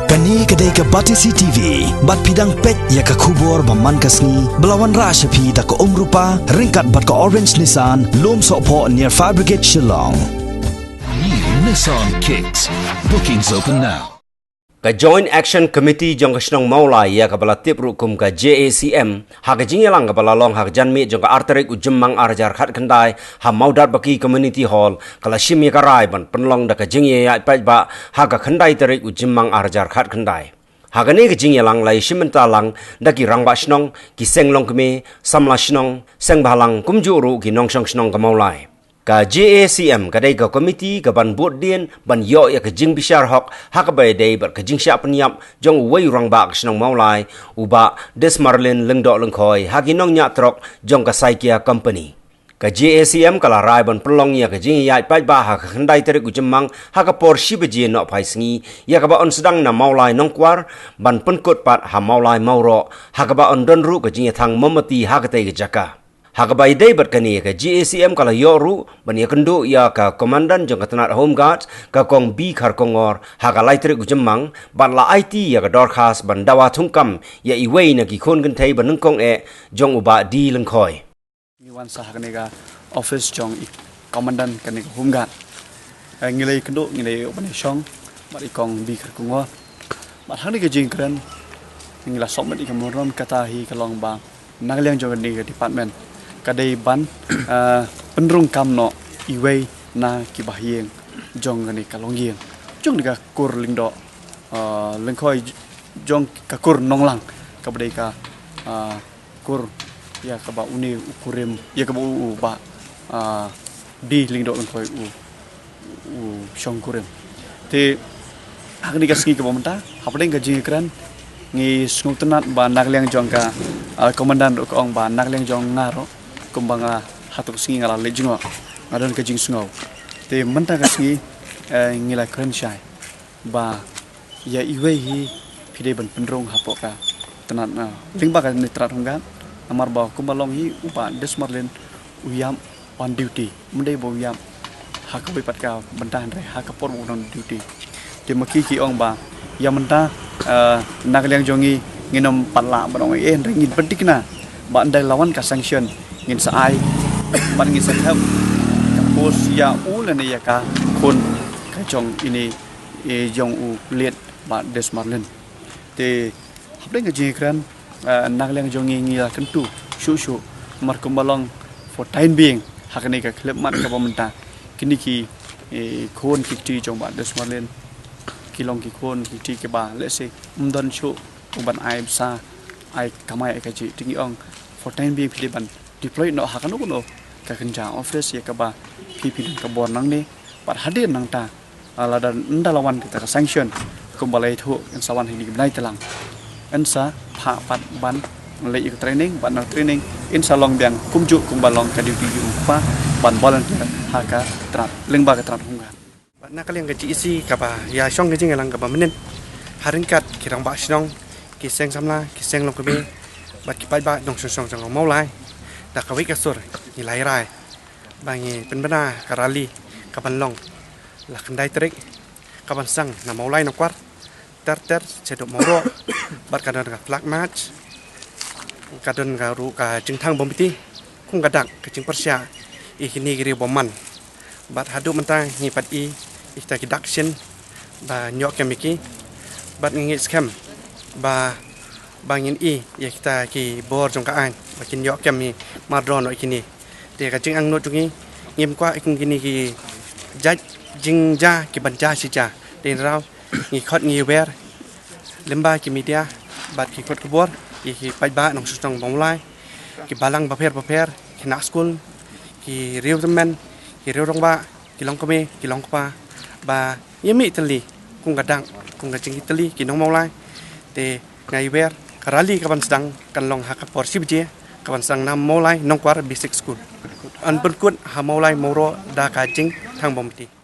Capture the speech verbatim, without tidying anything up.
Kane ka dei ka Batesi T V, bad phi dang peit ïa ka khubor ba man ka sngi, ba la wanrah sha phi da ka Umrupa, ryngkat bad ka Orange Nissan, Lumsohphoh near Fire Brigade Shillong. New Nissan Kicks. Bookings open now. Ka Joint Action Committee jong ka shnong Mawlai, ïa kaba la tip ruh kum ka J A C M, ha ka jingïalang kaba la long ha ka janmiet jong ka ar tarik u Jymmang ar hajar khatkhyndai, ha Mawdatbaki Community Hall, ka la shim ïa ka rai ban pynlong da ka jingïaid paidbah ha ka khyndai tarik u Jymmang ar hajar khatkhyndai. Ha kane ka jingïalang la ïashim bynta lang da ki rangbah shnong, ki seng longkmie, samla shnong, seng bhalang, kumjuh ruh ki nongshong shnong ka Mawlai. Ka J A C M ka dei ka komiti kaban bud dien ban ïoh ïa ka jingbishar hok ha kaba ïadei bad ka jingshah pynïap jong uwei u rangbah ka shnong Mawlai, u Bah Desmarlin Lyngdoh Lyngkhoi, ha ki nongñiah trok jong ka Saikia Company. Ka J A C M ka la rai ban pynlong ïa ka jingïaid paidbah ha ka khyndai tarik u Jymmang ha ka por shi baje nohphai sngi, ïa kaba yn sdang na Mawlai Nongkwar ban pynkut pat ha Mawlai Mawroh, ha kaba yn don ruh ka jingïathang mombati ha katei ka jaka. Ha kaba ïadei bad kane, ka J A C M ka la ïoh ruh ban ïakynduh ïa ka Komandan jong ka tnat Home Guard, ka Kong B Kharkongor, ha ka lai tarik u Jymmang, bad la aiti ïa ka dorkhas ban dawa thungkam ïa iwei na ki khun kynthei ba nyngkong eh jong u Bah D Lyngkhoi. Ngi wan sa ha kane ka office jong i Komandan kane ka Home Guard. Eh, ngi la ïakynduh, ngi la ïoh ban ïashong bad i Kong B Kharkongor. Bad ha kane ka jingkren ngi la submit ïa ka memorandum, kata hi ka long ba na ka liang jong kane ka department ka dei ban, eh, pynrung kam noh iwei na ki bahaïing jong kane ka longïing, jong kane ka kur Lyngdoh, eh, Lyngkhoi, jong ka kur Nonglang, kaba dei ka, eh, kur ïa kaba une u kurim, ïa kaba u, u Bah, ah, D Lyngdoh Lyngkhoi u, u shong kurim. Te ha kane ka sngi kaba mynta, hapdeng ka jingkren, ngi sngewtynnat ba na ka liang jong ka, ah, Komandan ruh ka ong ba na ka liang jong nga ruh, kumba nga hato ka sngi nga la leit jngoh, nga don ka jingsngew. Te mynta ka sngi, eh, ngi la kren shai ba ïa iwei hi phi dei ban pynrung hapoh ka tnat, ah, lyngba kane ka tnat Home Guard, namar ba kumba long hi u Bah Desmarlin u ïap on duty, ym dei ba u ïap ha kawei pat ka bynta, hynrei ha ka por ba u don duty. Te ma ki ki ong ba ïa mynta, ah, na ka liang jong ngi ngin ym pat lah ban ong ei ei, hynrei ngin pynthikna ba ynda la wan ka sanction ngin sa ai bad ngin sa thep ka post ïa u lane ïa ka khun ka jong ine, eh, jong u late Bah Desmarlin. Te hapdeng ka jingkren, eh, na ka liang jong ngi ngi la kyntu shuh shuh, namar kumba long for time being ha kane ka khyllipmat kaba mynta, kine ki, eh, khun ki kti jong Bah Desmarlin ki long ki khun ki kti kiba, let's say, ym don shuh u ban ai bsa, ai kamai ai kajih. Te ngi ong for time being phi dei ban deploy noh ha kano kano ka kynja office ïa kaba phi, phi don ka bor nangne. Bad hadien nangta, ah, lada ynda la wan kata ka sanction, kumba la ïathuh, yn sa wan ha kine ki bnai tlang, yn sa phah pat ban leit ïa ka training, bad na training yn sa long biang kumjuh kumba long ka duty jong u kpa, ban volunteer ha ka tnat, lyngba ka tnat Home Guard. Bad na ka liang ka G A C kaba ïashong ka jingïalang kaba mynnin, ha ryngkat ki rangbah shnong, ki seng samla, ki seng longkmie, bad ki paidbah nongshong shnong jong ka Mawlai, da kawei ka sur ngi la rai ba ngi pynbna ka rally kaban long la khyndai tarik, kaban sdang na Mawlai Nongkwar, ter ter shaduh Mawroh, bad ka don ka flag march, ka don ka ruh ka jingthang bom bithi, kum ka dak ka jingpyrshah ïa kine ki riew bymman. Bad haduh mynta ngi pat i ïa kita ki dak shin ba ngi ïoh kem ïa ki, bad ngi ngeit skhem ba, ba ngin i ïa kita ki bor jong ka aiñ ba kin ïoh kem hi mardor noh ïa kine. Te ka jingangnud jong ngi, ngim kwah ïa kum kine ki jait jingjia kiban jia shi jia. Te hynrei ngi khot ngi wer lyngba ki media bad ki kot khubor ïa ki paidbah nongshong shnong Mawlai, ki balang bapher bapher, ki khynnah skul, ki riew tymmen, ki riew rangbah, ki longkmie, ki longkpa, ba ïa mih tylli kum ka dak, kum ka jingtylli ki nong Mawlai. Te nga wer, ka rally kaban sdang kan long ha ka por shi baje, kaban sdang na Mawlai Nongkwar Basic School. Yn pynkut ha Mawlai Mawroh da ka jingthang bom bithi.